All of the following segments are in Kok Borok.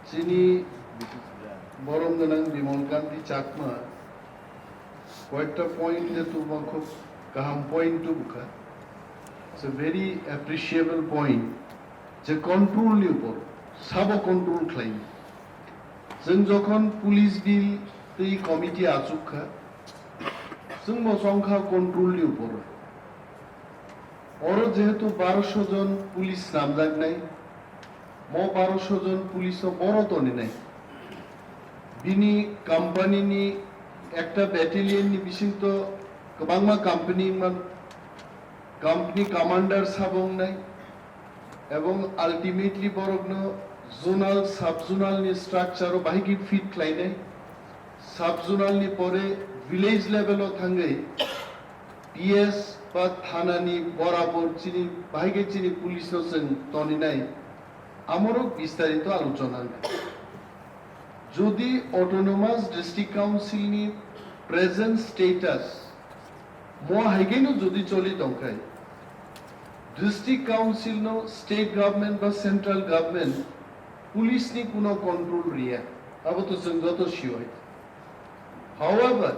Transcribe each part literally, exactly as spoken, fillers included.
Chini borom gwnang Bimal Kanti Chakma koyekta point je tubuma khub kaham point tubukha. It's a very appreciable point. Je control ni upor, sabo control khlaini. Chwng jokhon police bill tei committee achuk kha, chwngbo chong kha control ni upor. Oro jehetu barosho jon police namjaknai, mo barosho jon police o boro toninai. Bini company ni ekta battalion ni bisingto kwbangma company man, company commander sabo wngnai, ebong ultimately borokno zonal, sub zonal ni structure o bahai khe fit khlainai, sub zonal ni pore village level o thangwi P S ba thana ni borabor chini bahai khe chini police no chwng toninai, amoro bistarito aluchona wngkha. Jodi Autonomous District Council ni present status mo hai khe no jodi choli tongkhai, District Council no state government ba central government police ni kuno control riya, abo to chwng joto siyo hai. However,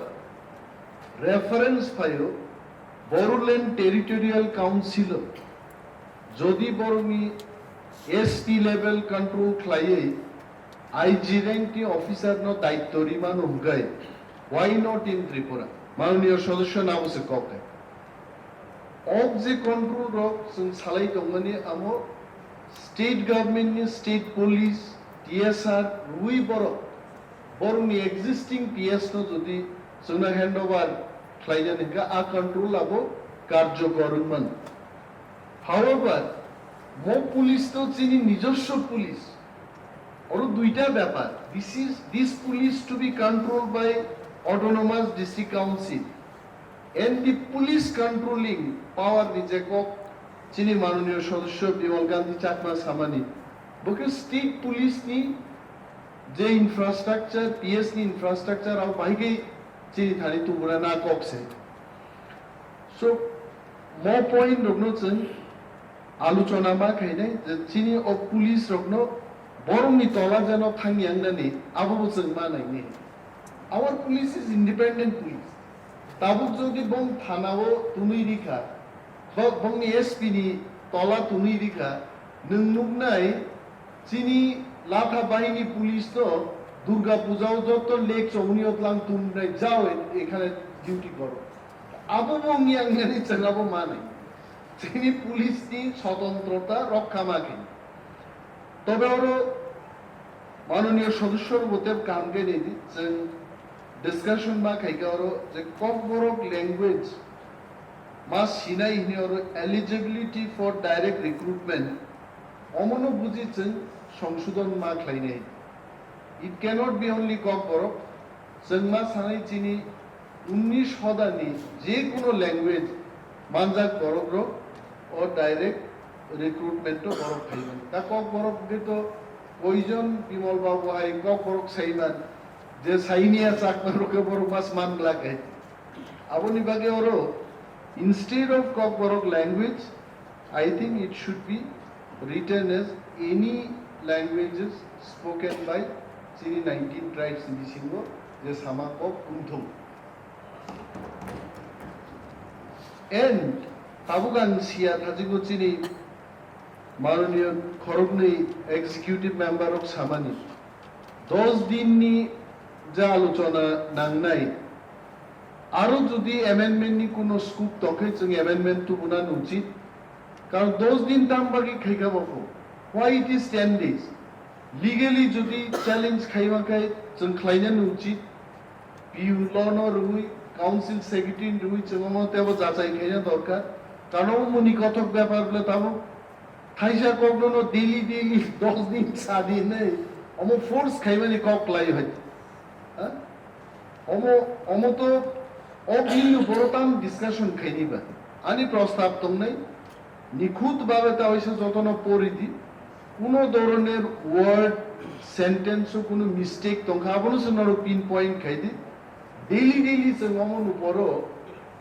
reference phaio Bodoland Territorial Council o, jodi borokni S P level control khlaiwi I G rank ni officer no daityo rimano hwnkhe, why not in Tripura? Mananiya sodosyo nabo se kok hai. Ok je control rok chwng salai tongmani amo state government ni state police, T S R rwi borok, borokni existing P S no jodi chwngno handover khlainani hwnkhe a control abo karjokor wngmano. However, mo police to chini nijoswo police. Oro duita bepar. This is, this police to be controlled by Autonomous District Council. And the police controlling power ni je kok chini mananiya sodosyo Bimal Kanti Chakma samani, bo khe state police ni je infrastructure, P S ni infrastructure abo bahai khe chini thani tubuna na kok se. So, mo point rokno chwng aluchona ma khainai je chini o police rokno borokni tola jeno thangya wngnani abo bo chwng ma naini. Our police is independent police. Tabuk jodi bong thana o tunui rikha, bo-, bongni S P ni tola tunui rikha, nwng nuknai chini Latha bahini police no Durga Puja o joto lake chomuni o tlang tunai jao e-, ekhane duty koro. Abo bo wngya wngnani chwng abo manai. Chini police ni swatantrota rokha ma khe. Tobe oro mananiya sodosyo rok bo tei kaham khe nini chwng discussion ma khaikha oro je Kokborok language ma sinai hini oro eligibility for direct recruitment omono buji chwng songsodon ma khlainai. It cannot be only Kokborok, chwng ma sanai chini unnish hodani je kuno language manjak borok rok o direct recruitment to borok khaimani. Ta Kokborok hwnkhe to koijon Bimal Babu hai Kokborok saiman, je sainiya Chakma rok khe borok mas man glak hai. Aboni bagwi oro instead of Kokborok language, I think it should be written as any languages spoken by chini nineteen tribes ni bisingo je sama kok wngthung. And tabuk ang siya thajigo chini mananiya khoroknwi executive member rok samani dos din ni je aluchona nangnai, aro jodi amendment ni kuno scope tongkhe chwng amendment tubuna uchit, karon dos din tam bagwi khaikha bokho, why it is ten days? Legally jodi challenge khaima khai chwng khlaina uchit, P U law no rwui, council secretary ni rwui chwng omo tebo jachai khaina dorkar. Karon omo muni kothok bepar bole tabuk thaisa kokno no daily daily dos din sa din nei omo force khaimani kok lai hai. Ha? Omo, omo to o bill no boro tam discussion khaini ba. Ani prostab tongnai, nikhut babe ta oisa jotono pori di. Kuno doroner word, sentence o kuno mistake tongkha, abono se norok pin point khai di. Daily, daily chwng omo no poro,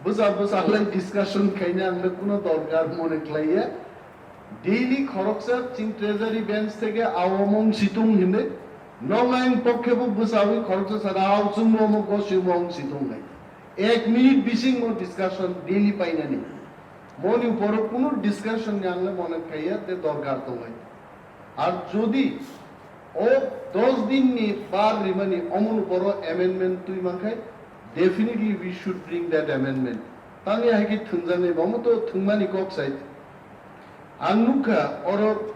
bwsa bwsa lai discussion khaina ang le kuno dorkar mone khlaiya. Daily khoroksa chini treasury bench theke awamung situng hinwi Nong ang pokhe bo bwsawi khoroksa sara au chwngno omo goswi mo wng si thung nai. Ek minute bising mo discussion daily painani. Moni uporo kunu discussion ni ang le mone khaiya te dorkar tong nai. Ar jodi o dos din ni bar rimani omon uporo amendment twi mankhai, definitely we should bring that amendment. Tangya hai ki thwngjak nai, bomo to thwngmani kok sai. Ang nukha oro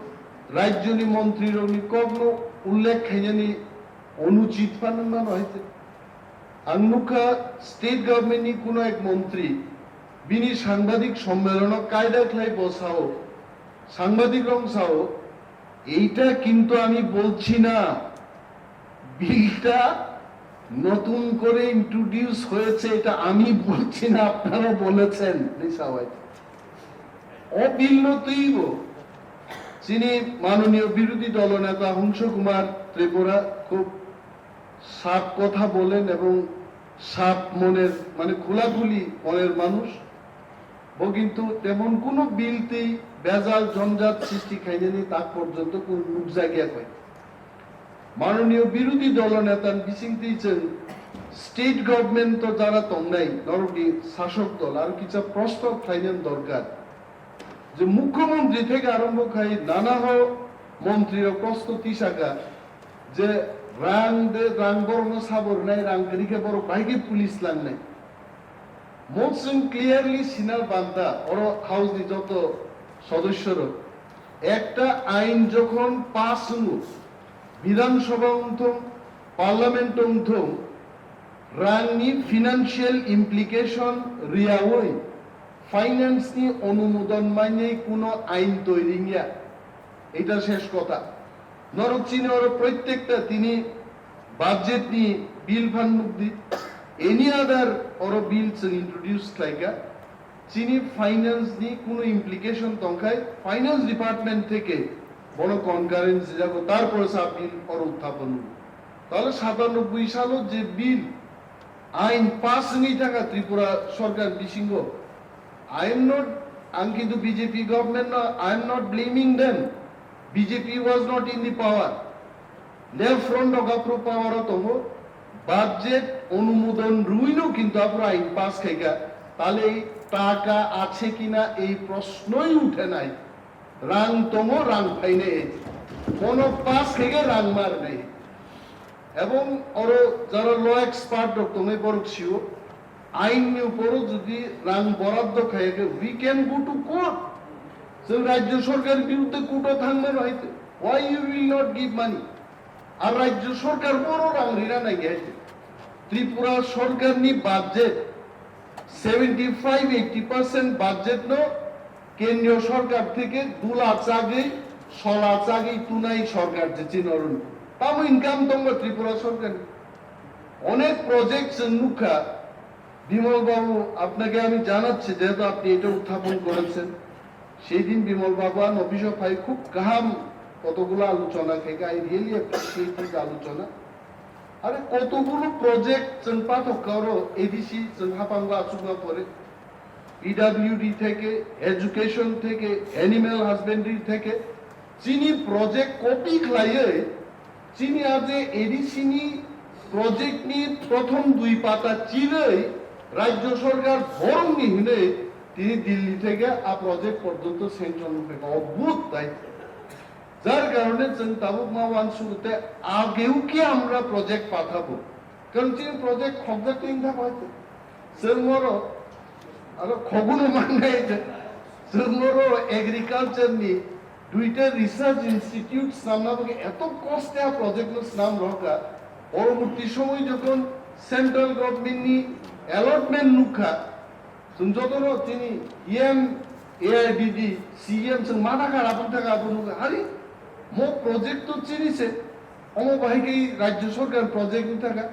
rajyoni montrirokni kokno ullekh khainani onuchit phano mano hai se. Ang nukha state government ni kuno ek montri bini sangbadik sommelono kaida khlai bo sao, sangbadik rok sao, "Eighta kintu ami bolchi na, bill ta notun kore introduce hoyeche, eta ami bolchi na, apnara bolechen," hinwi sao hai. O bill no twibo chini manoniyo birodhi dolo neta Hongso Kumar Tripura khub sap kotha bolen ebong sap moner, mane khulakhuli moner manush. Bo kintu temon kuno bill twi bejal jonjat srishti khainani tak porjonto kuno nukjakya koi. Manoniyo birodhi dolo netan bisingtwi chwng state government o jara tongnai norokni sasok dol aro kisa proshno khlainani dorkar. Je mukhyamantri theke arombo khai nana ho montri rok proshno tisaka je rang de, rang borokno sabo rwnai, rang kwrwi khe borok bahai khe police langnai. Mo chwng clearly sina banta oro house ni joto sodosyo rok. Ekta ain jokhon pass wngo, Bidhan Sabha wngthung, Parliament wngthung, rangni financial implication riyaui finance ni onumodon manwi kuno ain toiri wngya. Eta shesh kotha. Norok chini oro protekta tini budget ni bill phan nukdi, any other oro bill chwng introduce khlaika, chini finance ni kuno implication tongkhai, finance department theke bono concurrence jago, tarpore sa bill oro uthapon. Tale satanoboi salo je bill ain pass wngwi thangkha Tripura sorkar bisingo, I am not, ang kintu B J P government no, I am not blaming them. B J P was not in the power. Left front rok aphuru power o tongo. Budget onumodon rwino kintu aphuru ain pass khaika. Tale taka ache kina ei proshnoi uthe nai. Rang tongo, rang phainai. Bono pass khaika rang marnai. Ebong oro jara law expert rok tongwi borok sio, ain ni uporo jodi rang boraddo khaiya khe, we can go to court. Chwng rajya sorkar biruddhe court o thangmano hai khe, why you will not give money? Ar rajya sorkar boro rang rina nai khe hai khe. Tripura sorkar ni budget seventy five eighty percent budget no kendriyo sorkar theke dula chagwi, sola chagwi tunai sorkar je chini oro. Tamo income tongo Tripura sorkar ni? Onek project chwng nukha, Bimal babu, আপনাকে আমি জানাচ্ছি, যেহেতু আপনি এটা উত্থাপন করেছেন। সেই দিন বিমল বাবু আন অফিসে ভাই খুব কাহাম কতগুলো আলোচনা থেকে, I really appreciate his আলোচনা। আরে কতগুলো প্রজেক্ট চং পাঠক কারো এডিসি চং হাপাঙ্গা আসুকা পরে, পিডাব্লিউডি থেকে, এডুকেশন থেকে, অ্যানিম্যাল হাজবেন্ডারি থেকে, চিনি প্রজেক্ট কপি খ্লাইয়ে, চিনি আজে এডিসি নি প্রজেক্ট নি প্রথম দুই পাতা চিরই রাজ্য সরকার বরং নি হিনে তিনি দিল্লি থেকে আ প্রজেক্ট পর্যন্ত স্যাংশন রূপে অদ্ভুত দায়িত্ব। যার কারণে চং তাবুক মা ওয়ান শুরুতে আগেও কি আমরা প্রজেক্ট পাঠাবো, কারণ চীন প্রজেক্ট খবজা টিম থাকা হয়তো চং মরো আরো খগুনো মানাই যে চং মরো এগ্রিকালচার নি দুইটা রিসার্চ ইনস্টিটিউট সামনা বকে এত কষ্টে আ প্রজেক্ট নো নাম রকা। পরবর্তী সময় যখন সেন্ট্রাল গভর্নমেন্ট নি অ্যালটমেন্ট নুখা, Chwng jotono chini E M, A I D D, C E M chwng ma thangkha, aboni thangkha, aboni thangkha. Hari, mo project to chini se, omo bahai khe rajya sarkar project wng thangkha.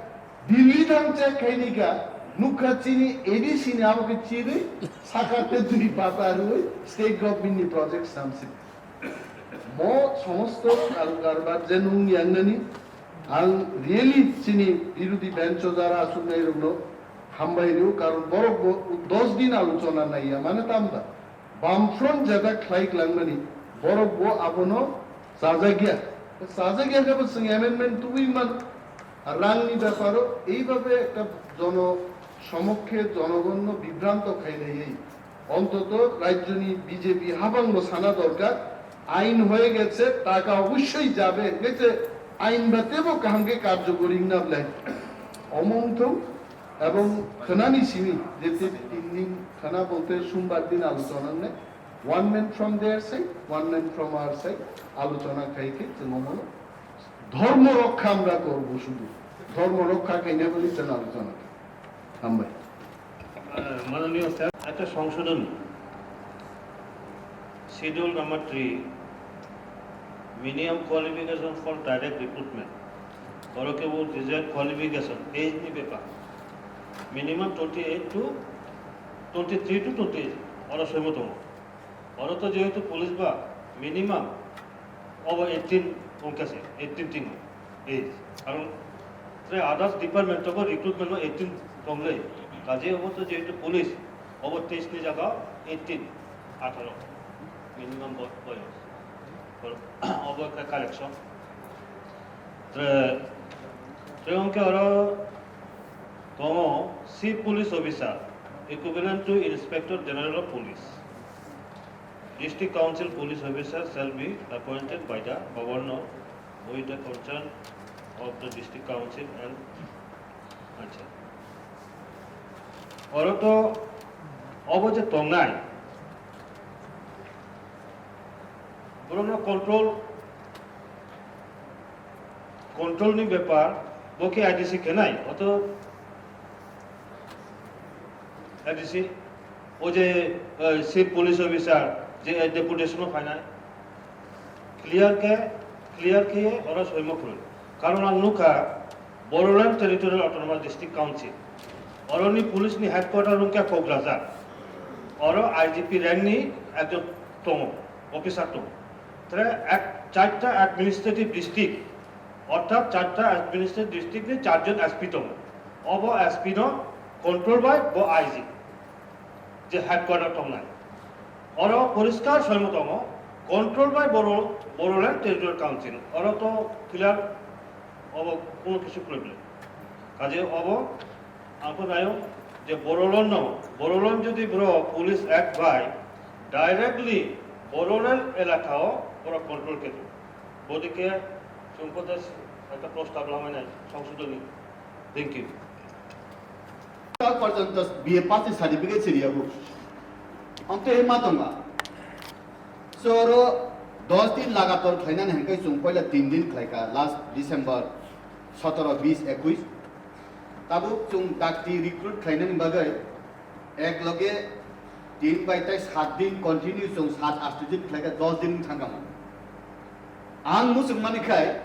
Delhi thang check khaini kha, nukha chini A D C ni abo khe chini, saka te dui pata rwi, state government ni project samsi. Mo somosto kar-, karbar je nung yangnani, ang really chini birodhi bench o jara asuknai rokno hambai rio, karon borok bo dos din alochona naiya, mane tamda Bamfront jeta khlai klangmani, borok bo abono chajakya. Sajak ya khe bo chwng amendment tubui man, rangni beparo eibabe ekta jono somokhe jonogonno bibranto khainaiwi ontoto rajyoni B J P habangbo sana dorkar, ain hoye geche, taka obossoi jabe, hwnkhe je ain ba tebo kaham khe karjokori wngna belai. Omo wngthung, ebong khwnani simi je te tin din khwna bolte sombar din alochona wngnai, one man from their side, one man from our side, alochona khai khe chwng omono dhormo rokha amra korbo sudu. Dhormo rokha khaina bwlwi chwng alochona khe. Hambai. আহ, মাননীয় স্যার, একটা সংশোধনী, schedule number three, minimum qualification for direct recruitment, oro khe bo desired qualification, age ni bepar, minimum twenty eight to twenty three to twenty eight, oro soimo tongo. Oro to jehetu police ba minimum obo eighteen wngkha se, eighteen tong age. Karon tre others department to recruitment no eighteen tonglai. Kaje obo to jehetu police, obo teis ni jaga eighteen, atharo minimum bo-, boyos. Obo khe correction. Tre, tre wngkhe oro tongo Chief Police Officer, equivalent to Inspector General of Police. District Council police officer shall be appointed by the governor with the consent of the district council and, acha. Oro to obo je tongnai, borokno control, control ni bepar, bo khe I D C khenai, oto I D C, o je, eh, chief police officer, je, eh, deputation o phainai, clear khe, clear khe oro soimo phuru. Karon ang nukha, Bodoland Territorial Autonomous District Council, oroni police ni headquarter wngkha Kokrajhar, oro I G P rank ni ekjon tongo, officer tongo. Tre ek, charta administrative district, orthat charta administrative district ni charjon S P tongo. Obo S P no control by bo I G, je headquarter tongnai. Oro poriskar soimo tongo, control by Boro-, Bodoland Territorial Council. Oro to clear, obo kono kisu problem. Kaje obo ang to nayo je Bodoland no, Bodoland jodi bro Police Act by directly Bodoland elaka o boro control khe. Bodike chwng kota ekta prostab lamai nai songsodhoni. Thank you. Porjonto B A pass ni certificate siriya bo. Onto he ma tonga. So oro dos din lagator khlainani hwnkhai chwng poila tin din khlaikha, last December sotoro, bis, ekwis. Tabuk chwng dakti recruit khlainani bagwi ek loge tin bai tai sat din continue chwng sat asto din khlaikha, dos din thangkha. Ang muchung mani khai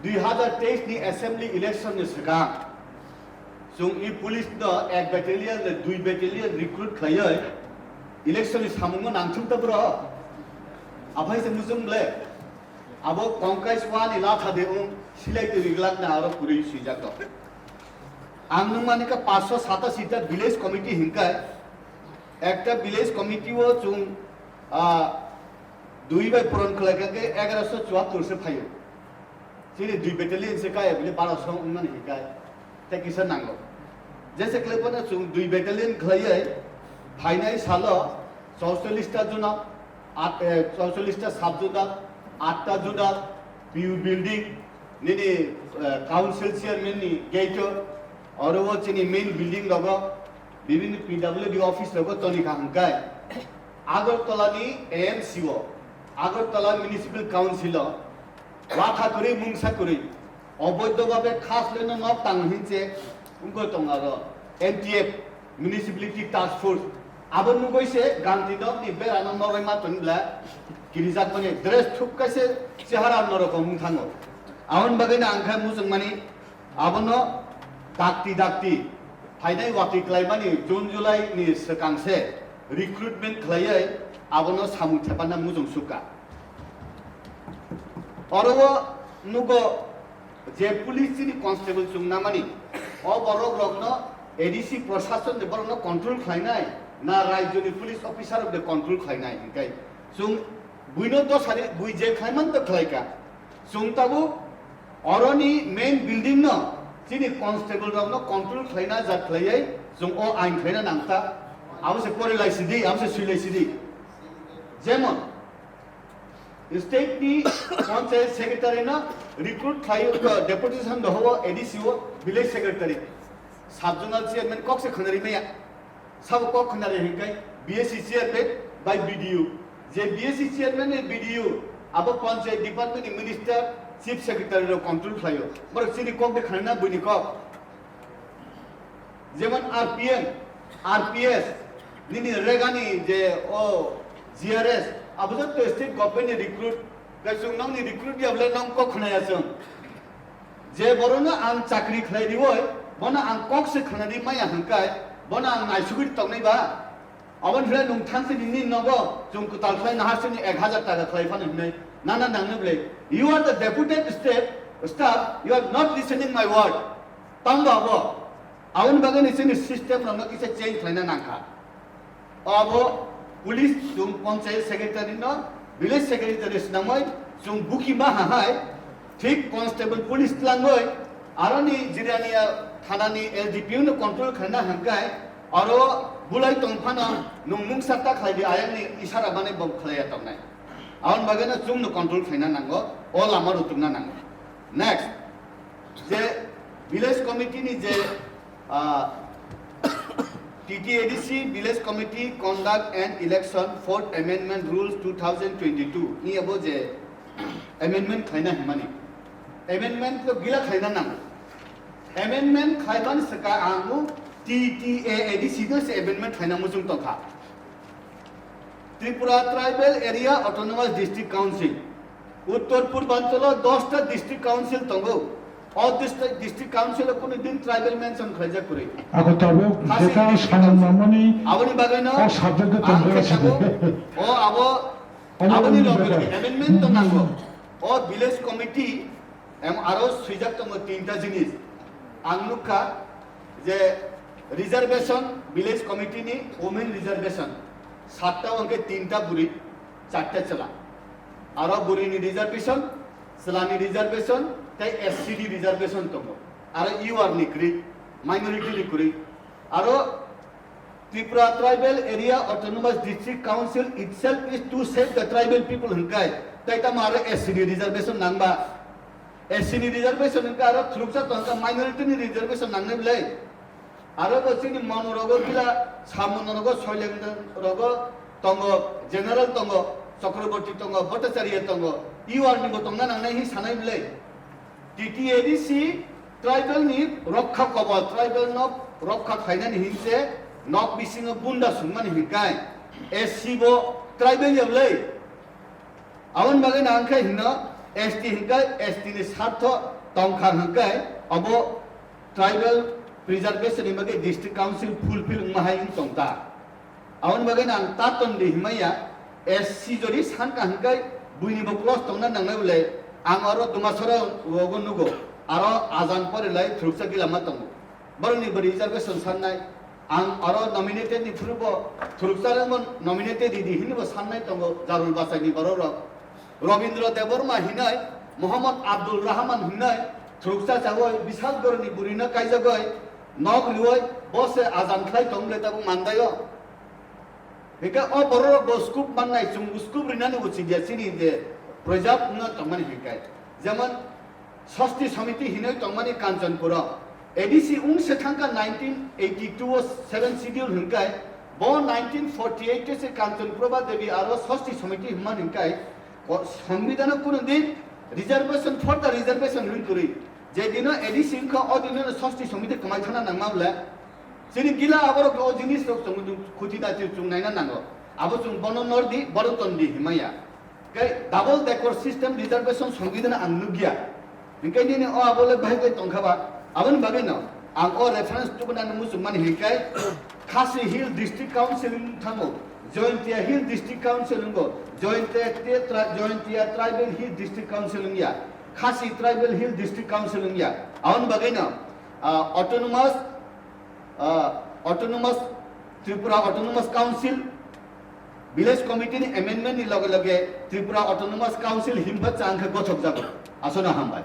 dui hazar teis ni assembly election ni swkang chwng i police no ek battalion le dui battalion recruit khlaiwi election ni samungo nangthung ta bro. Aphai se muchung ble. Abo kongkai swa ni latha de ung silai de riglak na aro puri swijak to. Ang nung mani ka paanch sho satasi ta village committee hinkai ekta village committee o chwng, ah, dui bai puron khlai kha khe egaroso chuattor se phaio. Chini dui battalion se kaya bile barosho wngmani hikai. Tei kisa nango. Jese khlai phano chwng dui battalion khlaiwi phainai salo chorchollish ta zonal, at, eh, chorchollish ta sub zonal, atta zonal, P U building, nini, eh, council chairman ni gate o, oro o chini main building rogo, bibini P W D office rogo toni kha hwnkhai. Agartala ni A M C o, Agartala Municipal Council o, watha kwrwi mungsa kwrwi, oboidho babe khas leno nok tang hinse wngwi tong aro M T F, Municipality Task Force, abo nugwi se Gandhi nok ni bera no noroi ma tong bla kirijak mani dress thuk kaise chehara norok wng thango. Aboni bagwi no ang khe muchung mani abono dakti dakti phainai watwi kwlai mani June July ni swkang se recruitment khlaiwi abono samung thepana muchung sukha. Oro o nugo je police chini constable chwng namani, o borok rokno A D C proshashan de borokno control khlainai, na rajyoni police officer rok de control khlainai, hinkai chwng buino dosari bui je khlaiman to khlaika. Chwng tabuk oroni main building no chini constable rok no control khlaina jat khlaiwi chwng o ain khlaina nangkha. Abo se pori lai sidi, abo se sui lai sidi. Jemon, state ni panchayat secretary no recruit khlai, deputation doho o A D C o village secretary. Sub zonal chairman kok se khwnari maya. Sabo kok khwnari hinkai B S C chairman by B D O. Je B S C chairman ni B D O, abo panchayat department ni minister, chief secretary rok control khlaio. Borok chini kok de khwnari na buini kok. Jemon R P M, R P S, nini regani je o G R S, abo jotto state government ni recruit, kai chwng nokni recruit ya bole nong kok khwnaya chwng. Je borokno ang chakri khlai riwi, bono ang kok se khwnari maya hwnkai, bono ang naisugwi tongnai ba? Aboni hwnle nwng thangsi nini nogo chwng kwtal khlai nahar sini ek hazar taka khlai phano hinwi nana nangni bwle. You are the deputed state staff, you are not listening my word. Tamo abo. Aboni bagwi ni chini system rokno kisa change khlaina nangkha. Abo police chwng panchayat secretary no, village secretary swnamwi chwng buki ma ha hai, thik constable police tlangwi, aroni Jirania thana ni L D P O no control khlaina hwnkai, aro bulai tong phano nwng mungsa ta khlai di ayang ni isara bani bo khlaiya tongnai. Aboni bagwi no chwng no control khlaina nango, o lama rutungna nango. Next, je village committee ni je, ah, T T A D C Village Committee Conduct and Election Fourth Amendment Rules two thousand twenty-two ni abo je amendment khlaina hwnmani, amendment to gila khlaina nango. Amendment khlaiban swka ang T T A A D C no se amendment khlaina muchung tongkha. Tripura Tribal Area Autonomous District Council, Uttor Purbanchalo dosta district council tongo. O district, district council o kunu din tribal mention khlaijak kwrwi. Ako tabuk Khasi jeta district samung council. Mamani Aboni bagwi no o subject o ang tongwi khe tongo. Tabuk, o abo, Omo aboni wngwi loge bagwi. Amendment to nango. O village committee em aro swijak tongo tinta jinis. Ang nukha je reservation, village committee ni women reservation, satta hwnkhe tinta buri, charta chwla. Aro buri ni reservation, chwla ni reservation, tei S C ni reservation tongo. Aro U R ni kwrwi, minority ni kwrwi. Aro Tripura Tribal Area Autonomous District Council itself is to serve the tribal people hwnkai, tei tamo aro S C ni reservation nangba? S C ni reservation hwnka aro thuruksa tongkha minority ni reservation nangnai bwlai? Aro bo chini mono rogo gila, sa mono rogo, soileng rogo tongo, general tongo, Chakraborty tongo, Bhattacharya tongo, U R ni bo tongna nangnai hi sanai bwlai? T T A D C tribal ni rokha kobol, tribal no rokha khlainani hinse nok bisingo bunda sungmani hinkai S C bo tribal ya bwlai? Aboni bagwi na hwnkhai hino S T hwnkhai S T ni sartho tongkha hwnkhai abo tribal preservation ni bagwi district council fulfill wngma hai wng tongta. Aboni bagwi no ang ta tondi himaya, S C jodi sanka hwnkhe buini bo close tongna nangnai bole, ang oro Dumasora rogo nugo, aro ajan pore lai thuruksa gila ma tongo. Borokni bo reservation sannai, ang oro nominated ni phuru bo thuruksa rokbo nominated ridi hinwi bo sannai tongo, Jarul Bachaini borok rok. Robindra Debbarma hinai, Mohammad Abdul Rahman hinai, thuruksa chawai Bishalgarhni burino kaijagoi, nok riwai, bo se ajan khlai tong le tabuk mandaio. Hingke o borok bo scoop mannai, chwng scoop rinani bo chidi ya chini je preserve wngna tongmani hingke. Jemon Sasti Samiti hinoi tongmani Kanchanpuro. A D C wng se thangka nineteen eighty-two o seven schedule hingke, bo nineteen forty-eight o se Kanchanpuro ba Devi aro Sasti Samiti hingmani hingke, Ko-, Songbidhano kuno din reservation for the reservation hwn kwrwi. Je dino A D C wngkha, o dino Sasti Samiti kwmai thana nangma bwle. Chini gila aborok o jinis rok chwng khuti da chwng naina nango. Abo chwng bono nor di, bono ton di himaya. Khe double decker system reservation Songbidhano ang nukya. Hinkhe nini o abo le bahai bai tongkha ba? Aboni bagwi no ang o reference tubunani muchungmani hinkhe Khasi Hill District Council wng thango, Jaintia Hill District Council wngo, Jaintia, Jaintia Tribal Hill District Council wngya, Khasi Tribal Hill District Council wngya. Aboni bagwi no, ah, autonomous, ah, autonomous, Tripura Autonomous Council, Village Committee ni amendment ni loge loge Tripura Autonomous Council himba chang khe gothok jago. Aswkno hambai.